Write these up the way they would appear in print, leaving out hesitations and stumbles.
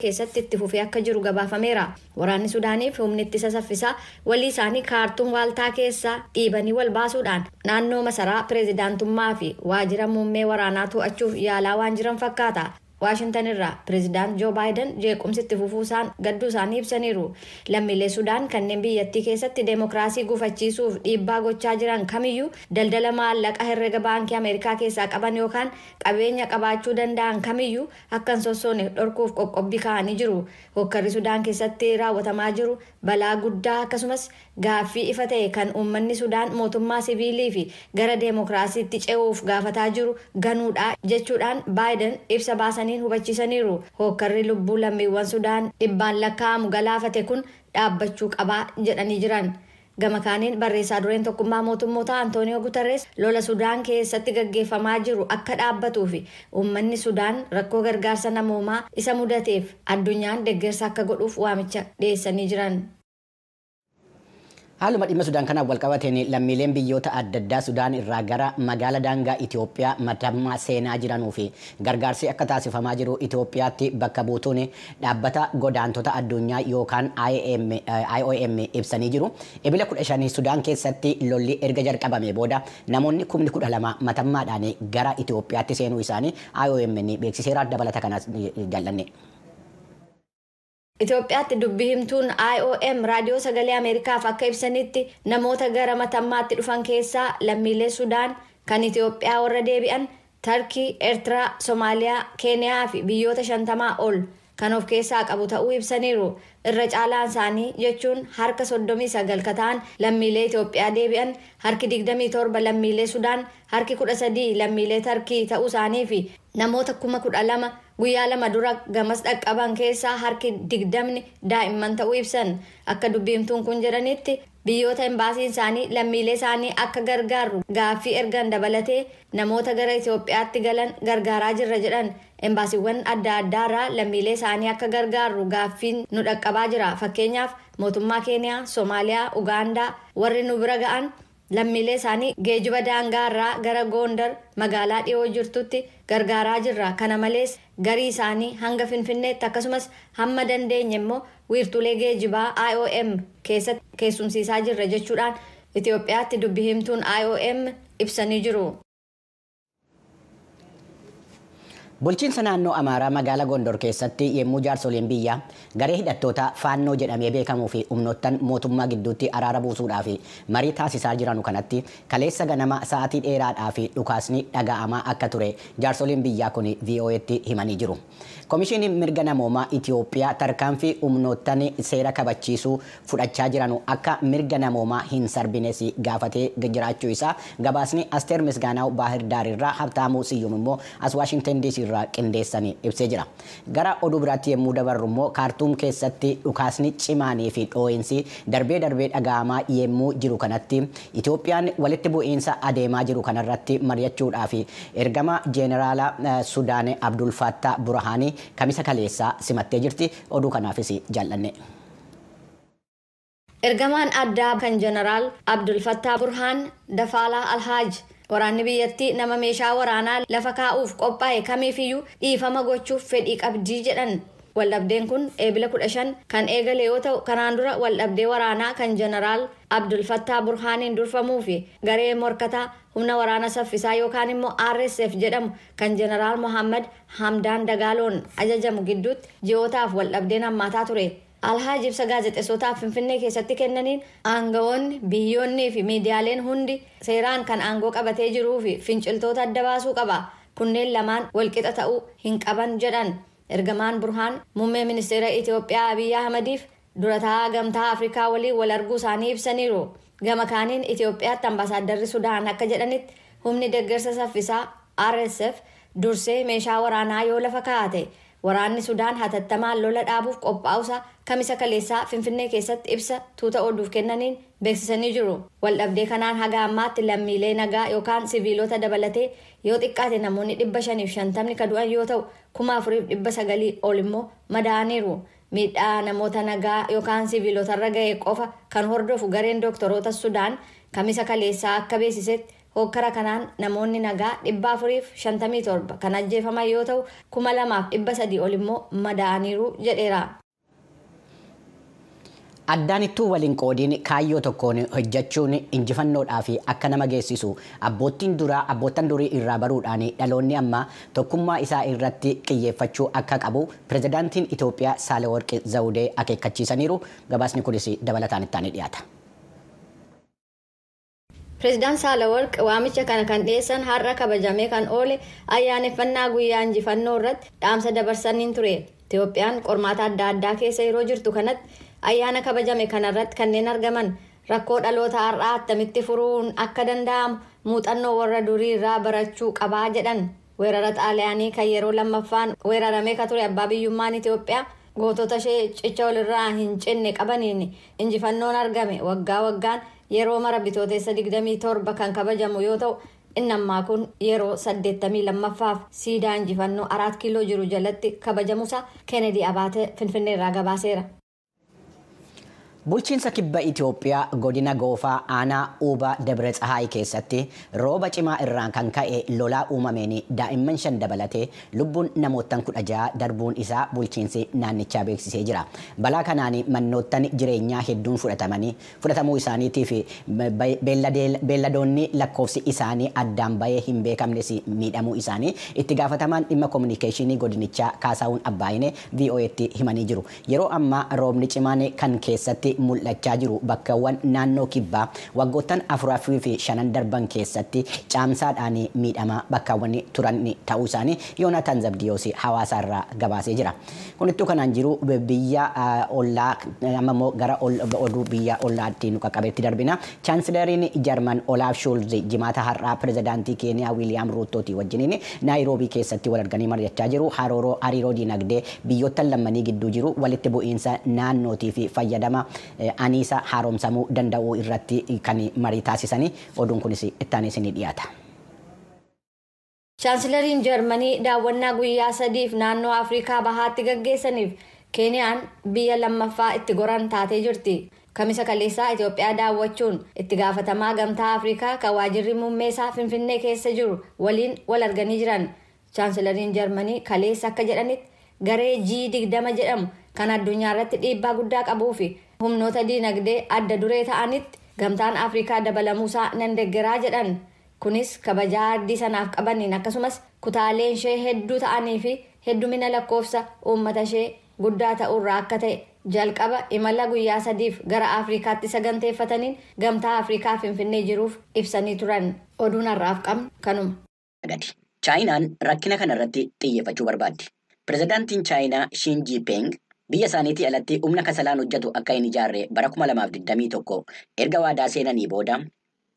keessatti itti fufee akka jiru gabaafameera. Waraanni Sudaaniif humni ittisa saffisaa walii isaanii Kaartuum waaltaa keessaa dhiibanii wal baasuudhaan naannoo masaraa pireezidaantummaa fi waajjira muummee waraanaa to'achuuf yaalaa waan jiran fakkaata. Waashintan irraa Pireezidaant Joo Baayiden jeequmsi itti fufuu isaan gadduu isaanii ibsaniiru. Lammiilee Sudaan kanneen biyyattii keessatti deemokiraasii gufachiisuuf dhiibbaa gochaa jiran kamiyyuu, daldala maallaqa herrega baankii Ameerikaa keessaa qaban yookaan qabeenya qabaachuu danda'an kamiyyuu akka hin sossoone dhorkuuf qoqqobbii kaa'anii jiru. Hokkarri Sudaan keessatti raawwatamaa jiru balaa guddaa, akkasumas gaaffii ifa ta'e kan uummanni Sudaan mootummaa siviilii fi gara deemokiraasiitti ce'uuf gaafataa jiru ganuudha jechuudhaan Baayiden ibsa baasaniin hubachiisaniiru. Hokkarri lubbuu lammiiwwan Sudaan dhibbaan lakkaa'amu galaafate kun dhaabbachuu qabaa jedhanii jiran. Gama kaaniin, barreessaa dureen Tokkummaa Mootummoota Antooniyoo Guterres lola Sudaan keessatti gaggeeffamaa jiru akka dhaabbatuu fi uummanni Sudaan rakkoo gargaarsa namoomaa isa mudateef addunyaan deeggarsa akka godhuuf waamicha dhiyeessanii jiran. Haaluma dhimma Sudaan kanaan wal qabateen, lammiileen biyyoota adda addaa Sudaan irraa gara magaala daangaa Itoophiyaa Matammaa seenaa jiranuu fi gargaarsi akka taasifamaa jiru Itoophiyaatti bakka buutuun Dhaabbata Godaantota Addunyaa yookaan IOM ibsanii jiru. Ebila 15 Sudaan keessatti lolli erga jalqabame booda namoonni 12,000 Matammaadhaan gara Itoophiyaatti seenuu isaanii IOM beeksiseera. Dabalata kanas jaallanne. Itoophiyaatti dubbii himtuun IOM Raadiyoo Sagalee Ameerikaaf akka ibsanitti, namoota gara Matammaatti dhufan keessaa lammiilee Sudaan kan Itoophiyaa warra deebi'an, Tarkii, Eertiraa, Somaaliyaa, Keeniyaa fi biyyoota 50 ol kan of keessaa qabu ta'uu ibsaniiru. Irra caalaan isaanii jechuun harka 39 ka ta'an lammiilee Itoophiyaa deebi'an, harki 27 lammiilee Sudaan, harki 13 lammiilee Tarkii ta'uu isaanii fi namoota 12,000 guyyaa 2 dura gamas dhaqqaban keessaa harki 20 daa'imman ta'uu ibsan. Akka dubbiimtuun kun jedhanitti, biyyoota imbaasiin isaanii lammiilee isaanii akka gargaaru gaaffii ergan dabalatee namoota gara Itoophiyaatti galan gargaaraa jirra jedhan. Embaasiiwwan adda addaarraa lammiilee isaanii akka gargaarru gaaffiin nu dhaqqabaa jira. Fakkeenyaaf, mootummaa Keeniyaa, Soomaaliyaa, Ugaandaa warri nu bira ga'an lammiilee isaanii geejjiba daangaarraa gara Goondar magaalaa dhiyoo jirtutti gargaaraa jirra. Kana malees, garii isaanii hanga Finfinneetti, akkasumas hamma dandeenye immoo wiirtulee geejjibaa IOM keessatti keessumsiisaa jirra jechuudhaan Itoophiyaatti dubbi himtuun IOM ibsanii jiru. Bulchiinsa naannoo Amaaraa magaalaa Gondor keessatti yommuu jaarsoliin biyyaa garee hidhattoota Faannoo jedhamee beekamuu fi humnoottan mootummaa gidduutti araara buusuudhaaf marii taasisaa jiran kanatti, kaleessa ganama sa'aatii dheeraadhaaf dhukaasni dhaga'amaa akka ture jaarsoliin biyyaa kun VOA'tti himanii jiru. Komishiiniin Mirga Namoomaa Itoophiyaa tarkaanfii humnoottan seera kabachiisuu fudhachaa jiran akka mirga namoomaa hin sarbines gaafatee jiraachuu isaa gabaasni Asteer Misgaanaaw Baahir Daar irraa, Habtaamuu Siyyum immoo as Waashingtan DC irraa qindeessanii ibsee jira. Gara oduu biraatti yommuu dabarru immoo, Kaartuum keessatti dhukaasni cimaanii fi dhoo'insi darbee darbee dhaga'amaa yommuu jiru kanatti, Itoophiyaan walitti bu'iinsa adeemaa jiru kanarratti mari'achuudhaaf ergama Jeeneraala Sudaan Abdul Fattah Burhaanii Kamisa kaleessaa simattee jirti. Oduu kanaafis jaallanne. Ergamaan addaa kan Jeneraal Abdul Fattah Burhaan Dafaalaa Alhaaj waraanni biyyattii nama meeshaa waraanaa lafa kaa'uuf qophaa'e kamiifiyyuu dhiifama gochuuf fedhii qabdii jedhan. Waldhabdeen kun Eebila 15 kan eegale yoo ta'u, kanaan dura waldhabdee waraanaa kan Jeneraal Abdul Fattah Burhaaniin durfamuu fi garee morkataa humna waraana saffisaa yookaan immoo RSF jedhamu kan Jeneraal Mohammad Hamdaan Dagaaloon ajajamu gidduutti ji'ootaaf waldhabdeen hammaataa ture. Alhaaj ibsa gaazexeessotaaf Finfinnee keessatti kennaniin, aangawoonni, biyyoonnii fi miidiyaaleen hundi seeraan kan aangoo qabatee jiruu fi finciltoota adda baasuu qaba. Kunneen lamaan walqixa ta'uu hin qaban jedhan. Ergamaan Burhaan muummee ministeera Itoophiyaa Abiyyi Ahmadiif durataa Gamtaa Afrikaa waliin wal arguu isaanii ibsaniiru. Gama kaaniin, Itoophiyaatti ambaasaaddarri Sudaan akka jedhanitti, humni deeggarsa saffisaa RSF dursee meeshaa waraanaa yoo lafa kaa'ate waraanni Sudaan hatattamaan lola dhaabuuf qophaa'usaa Kamisa kaleessaa Finfinnee keessatti ibsa tuuta oduuf kennaniin beeksisanii jiru. Waldhabdee kanaan haga ammaatti lammiilee nagaa yookaan siviilota dabalatee yoo xiqqaate namoonni 550 ka du'an yoo ta'u, 4,900 ol immoo madaa'aniiru. Miidhaa namoota nagaa yookaan siviilotarra ga'e qofa kan hordofu gareen dooktoroota Sudaan Kamisa kaleessaa akka beeksisetti, Hokkara kanaan namoonni nagaa 457 kan ajjeefaman yoo ta'u, 2300 ol immoo madaa'aniiru jedheera. Addaan ittuu waliin qoodiin kaayyoo tokkoon hojjechuun injifannoodhaaf akka nama geessisu abboottiin duraa abboottan durii irraa baruudhaan dhaloonni ammaa tokkummaa isaa irratti xiyyeeffachuu akka qabu pirezidaantiin Itoophiyaa Saahilewarqi Zawudee akeekkachiisaniiru. Gabaasni kunis dabalataan itti aanee dhiyaata. Pireezidaan Saahilewarq waamicha kana kan dhiyeessan har'a kabajamee kan oole ayyaaneffannaa guyyaa injifannoo irratti dhaamsa dabarsaniin ture. Itoophiyaan qormaata adda addaa keessa yeroo jirtu kanatti ayyaana kabajame kanarratti kanneen argaman rakkoo dhaloota har'aa attamitti furuun akka danda'amu muuxannoo warra durii irraa barachuu qabaa jedhan. Weerara Xaaliyaanii kan yeroo lammaffaan weeraramee ka ture abbaa biyyummaan Itoophiyaa gootota ishee cicha walirraa hin cinne qabaniin injifannoon argame waggaa waggaan yeroo mara Bitootessa 27 kan kabajamu yoo ta'u, inni ammaa kun yeroo 82ffaaf siidaa injifannoo Araat Kiiloo jiru jalatti kabajamuusaa Kennedy Abaate Finfinneerraa gabaaseera. Bulchiinsa kibba Itoophiyaa godina Goofaa aanaa Uubaa Dabra Tsahaay keessatti rooba cimaa irraan kan ka'e lolaa uumameen daa'imman 5 dabalatee lubbuun namoottan 16 darbuun isaa bulchiinsi naannichaa beeksisee jira. Balaa kanaan mannoottan jireenyaa hedduun fudhatamanii fudhatamuu isaaniitii fi beelladoonni lakkoofsi isaanii addaan bahee hin beekamnes miidhamuu isaanii itti gaafatamaan dhimma kominikeeshinii godinichaa Kaasaawun Abbaayinee VOA'tti himanii jiru. Yeroo ammaa roobni cimaan kan keessatti mul'achaa jiru bakkawwan naannoo kibbaa waggoottan 4 fi 5 darban keessatti caamsaadhaan miidhamaa bakkawwan turan ta'uu isaanii Yoonaataan Zabdiyoos hawaasaarraa gabaasee jira. Kunittuu kanaan jiru biyya ollaa amma immoo gara oduu biyya ollaatti nu qaqqabeetti darbina. Chaansilariin Jarman Olaaf Shoolz jimaata har'aa pirezidaantii Keeniyaa Wiiliyaam Ruuttootii wajjiniin Naayiroobii keessatti wal arganii mari'achaa jiru. Hariiroo diinagdee biyyoottan lammanii gidduu jiru walitti bu'iinsa naannootii fi fayyadama aniisa haaromsamuu danda'uu irratti kan marii taasisanii oduun kunis itti isinii dhiyaata. Chaansilariin Jarmanii daawwannaa guyyaa 3f naannoo Afrikaa Bahaatti gaggeessaniif Keeniyaan biyya lammaffaa itti goran taatee jirti. Kamisa kaleessaa Itoophiyaa daawwachuun itti gaafatamaa Gamtaa Afrikaa kan waajirri muummee isaa Finfinnee keessa jiru waliin wal arganii jiran. Chaansilariin Jarmanii kaleessa akka jedhanitti garee G20 jedhamu kan addunyaa irratti dhiibbaa guddaa qabuu fi humnoota diinagdee adda duree ta'anitti Gamtaan Afrikaa dabalamuusaa nan deeggaraa jedhan. Kunis kabajaa ardii sanaaf qabaniin akkasumas kutaaleen ishee hedduu ta'anii fi heddumina lakkoofsa uummata ishee guddaa ta'urraa akka ta'e jalqaba imala guyyaa 3f gara Afrikaatti saganteeffataniin Gamtaa Afrikaa Finfinnee jiruuf ibsanii turan. Oduun har'aaf qabnu kanuma. Chaayinaan rakkina kanarratti xiyyeeffachuu barbaaddi. Pirezidaantiin Chaayinaa Xi Jinping biyya isaaniitii alatti humna kasalaan hojjetu akka hin ijaarre bara 2021 erga waadaa seenanii booda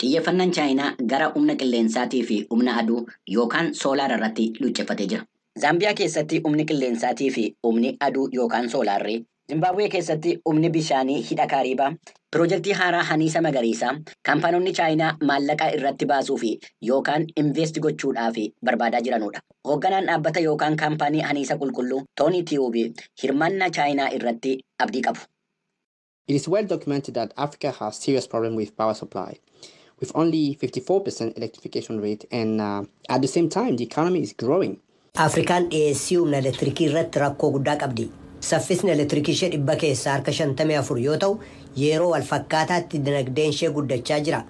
xiyyeeffannaan Chaayinaa gara humna qilleensaatii fi humna aduu yookaan soolaar irratti luucceeffatee jira. Zaambiyaa keessatti humni qilleensaatii fi humni aduu yookaan soolaarri, Zimbaabuwee keessatti humni bishaanii hidha Kaariibaa, piroojeektii haaraa haniisa magariisaa kaampaanonni Chaayinaa maallaqa irratti baasuu fi yookaan invest gochuudhaaf barbaadaa jiranudha. Hoogganaan dhaabbata yookaan kaampaanii haniisa qulqulluu Toonii Tiyuubi hirmaannaa Chaayinaa irratti abdii qabu. It is well documented that Africa has serious problem with power supply, with only 54% electrification rate, and at the same time the economy is growing. Afrikaan dhiyeessii humna elektirikii irratti rakkoo guddaa qabdi. Saffisni elektirikii ishee 54% yoo ta'u, yeroo wal fakkaataatti dinagdeen ishee guddachaa jira.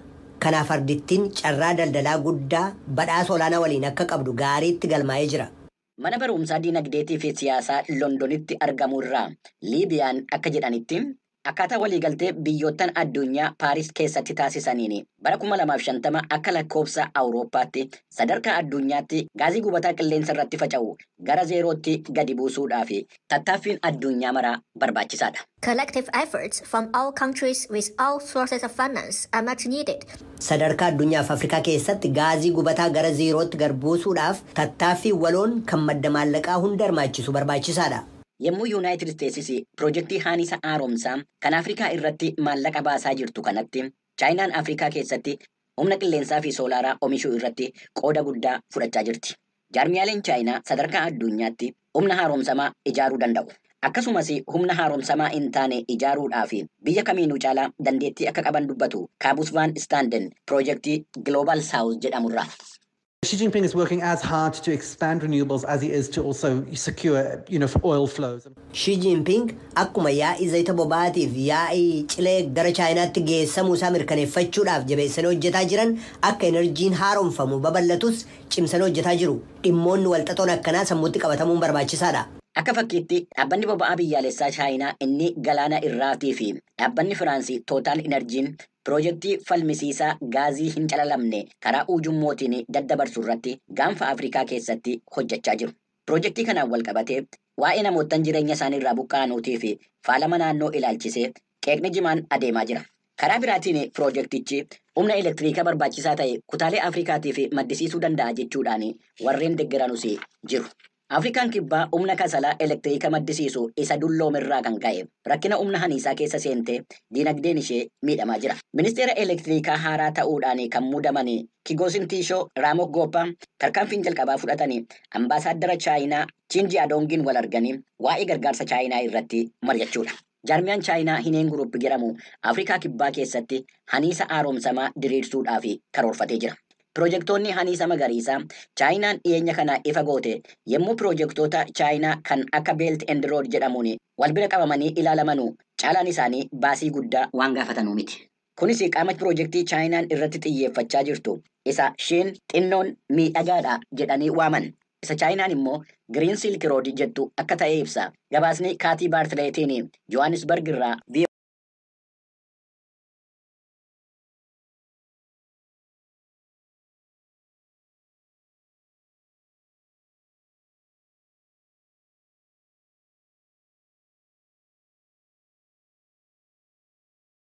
Kanaaf ardittiin carraa daldalaa guddaa badhaasa olaanaa waliin akka qabdu gaariitti galmaa'ee jira. Mana barumsaa diinagdeetii fi siyaasaa Londonitti argamu irraa Liibiyaan akka jedhanitti akkaataa waliigaltee biyyoottan addunyaa Paaris keessatti taasisaniin bara 2050 akka lakkoofsa Awurooppaatti sadarkaa addunyaatti gaazii gubataa qilleensa irratti faca'u gara zeerootti gadi buusuudhaaf tattaaffiin addunyaa maraa barbaachisaadha. Collective efforts from all countries with all sources of finance are much needed. Sadarkaa addunyaaf Afrikaa keessatti gaazii gubataa gara zeerootti gad buusuudhaaf tattaaffii waloon kan madda maallaqaa hunda hirmaachisu barbaachisaadha. Yommuu Yuunaayitid Isteetsis piroojeektii haanisa haaromsaa kan Afrikaa irratti maallaqa baasaa jirtu kanatti Chaayinaan Afrikaa keessatti humna qilleensaa fi soolaaraa oomishuu irratti qooda guddaa fudhachaa jirti. Jaarmiyaaleen Chaayinaa sadarkaa addunyaatti humna haaromsamaa ijaaruu danda'u. Akkasumas humna haaromsamaa hin taane ijaaruudhaaf biyya kamiinuu caalaa dandeettii akka qaban dubbatu Kaabus Van Standen piroojeektii Global South jedhamurraa. Xi Jinping is working as hard to expand renewables as he is to also secure oil flows. Xi Jinping akkuma yaa'ii zayita boba'aatiif yaa'ii cilee gara Chaayinaatti geessamuu isaa mirkaneeffachuudhaaf jabeessanii hojjetaa jiran, akka enerjiin haaromfamu babal'atus cimsanii hojjetaa jiru. Dhimmoonni walxaxoon akkanaa sammuutti qabatamuun barbaachisaadha. Akka fakkiitti dhaabbanni boba'aa biyyaalessaa Chaayinaa inni galaana irraatii fi dhaabbanni Firaansii Total Energiin piroojeektii falmisiisaa gaazii hin calalamne karaa ujummootiin daddabarsu irratti gaanfa Afrikaa keessatti hojjechaa jiru. Piroojeektii kanaan wal qabatee waa'ee namoottan jireenya isaanii irraa buqqa'anuutii fi faalama naannoo ilaalchisee qeeqni jimaan adeemaa jira. Karaa biraatiin piroojeektichi humna elektiriikaa barbaachisaa ta'e kutaalee Afrikaatiif maddisiisuu danda'a jechuudhaan warreen deeggaranus jiru. Afrikaan Kibbaa humna kasalaa elektiriika maddisiisu isa dulloomerraa kan ka'e rakkina humna haniisaa keessa seentee diinagdeen ishee miidhamaa jira. Ministeera elektiriikaa haaraa ta'uudhaan kan muudaman Kigosintiishoo Raamok Gooppaa tarkaanfiin jalqabaa fudhatanii ambaasaaddara Chaayinaa Chiinji Adoongiin wal arganii waa'ee gargaarsa Chaayinaa irratti mari'achuudha. Jaarmiyaan Chaayinaa Hineen Group jedhamu Afrikaa Kibbaa keessatti haniisa haaromsamaa diriirsuudhaaf karoorfatee jira. Piroojeektoonni haniisa magariisaa Chaayinaan dhiyeenya kana ifa goote yommuu piroojeektoota Chaayinaa kan akka Belt and Road jedhamuun wal bira qabamanii ilaalamanu, caalaan isaanii baasii guddaa waan gaafatanuu miti. Kunis qaama piroojeektii Chaayinaan irratti xiyyeeffachaa jirtu isa Shiin xinnoon miidhagaadha jedhanii waaman, isa Chaayinaan immoo Green Silk Road jettu akka ta'e ibsa. Gabaasni Kaatii Baartileetiin Johannesburg irraa